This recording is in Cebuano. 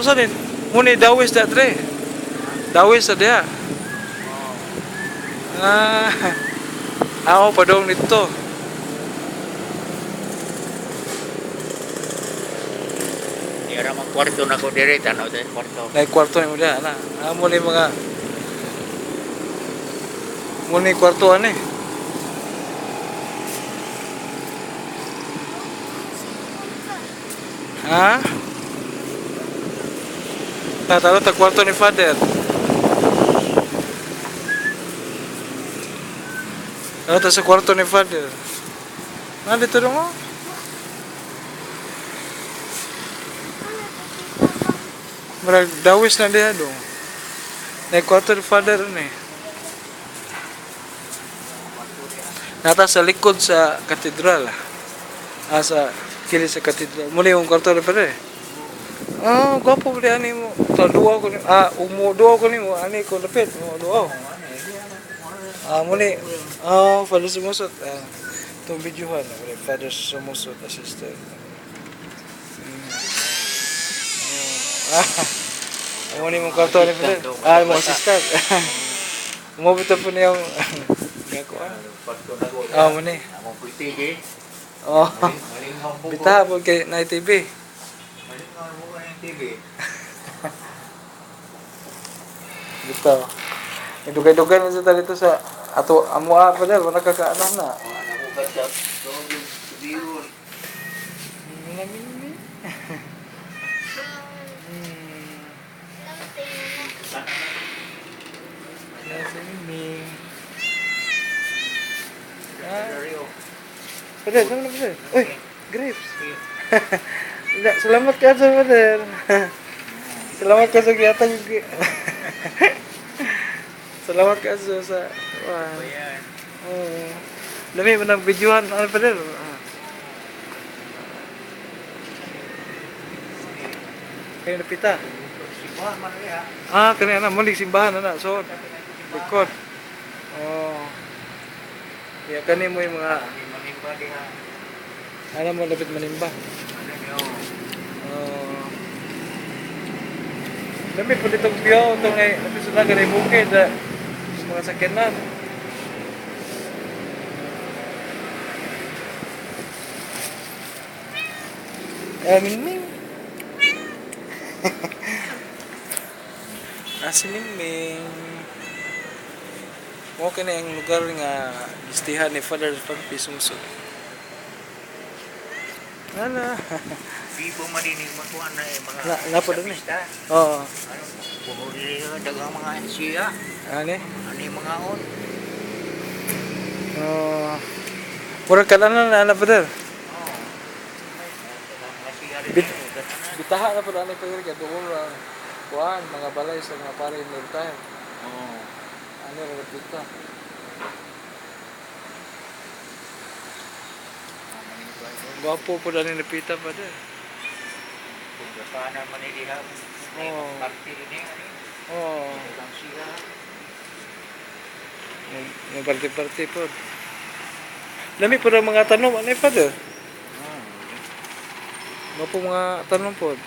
Usa din. Muni dawis da tre. Dawis sa diha. Ah. Ako padong nito. Di ra man kwarto na ko dire tanaw sa kwarto. Nay kwarto ni mo diha na. Ah, mo ni mga mo ni kwarto ani. Ha? Tatalo ta kwarto ni Father. Ano ta sa kwarto ni Father? Ah, dito dong oh. Murag dawis na diha dong. Nay kwarto ni Father ni. Nata sa likod sa katedral. Ah, sa kili sa katedral. Muli yung kwarto ni Father. Ah, gwapo ba ani mo? Ta duwa ko ni ah, umo duwa ko nimo ani ko lapit mo duwa. Ah, muli. Ah, Father Sumusot. Ah, itong videohan. Muli, Father Sumusot, assistant. Ah, muli mong kwarto ni Father. Ah, mo assistant. Umabot na po niyang gakuan. Kwarto na ko. Ah, muni. Among TV. Oh, Malingaw po. bitaha po kay na TV. Malingaw mo ang TV. Bitaw. Dugay-dugay na sa dito sa ato amo ah, Father, wala ka kaanak na. Mga nakugat sa tubig, tubig. Namimi. Nasa mimi. Ah. Father, sama na Father. Uy, grapes. Hindi, salamat ka sa Father. Salamat ka sa giyatag. Salamat ka sa kuan. Ayan. Oo. Lami mo ng videohan ano Father. Ah. Kayo napita. Simbahan man niya. Ah, kani ana muli simbahan ana so likod. Oh. Ya kani mo yung mga Manimba diha. ana mo lapit manimba. Ano niyo? Oh. Lami po ditong biyo itong ay lapit sa laga bukid ah, sa mga sakyanan. Ah, Mingming. Ah, si Mingming. Mo kini ang lugar nga gistihan ni Father Pampi Sumsud. Ala. Bibo marinig makuha na eh, mga Na- napo dun eh. pista. Oo. Ano, puno nila daghang mga siya. Ani? Ano yung mga on? Oh. Murag kananan na ana brother. Oo. Ay, daghang mga siya rin. Bitaha na pud ani pag kay duol ang kuan mga balay sa mga pare in time. Oo. Ani ra bita. Gwapo pud ani napita pa der. Kung gapanan man nila, Oo. party ini, ano, Oo. daghang siya. May party-party pod. Lami pud ang mga tanom ani pa der. Oo. Gwapo mga tanom pod.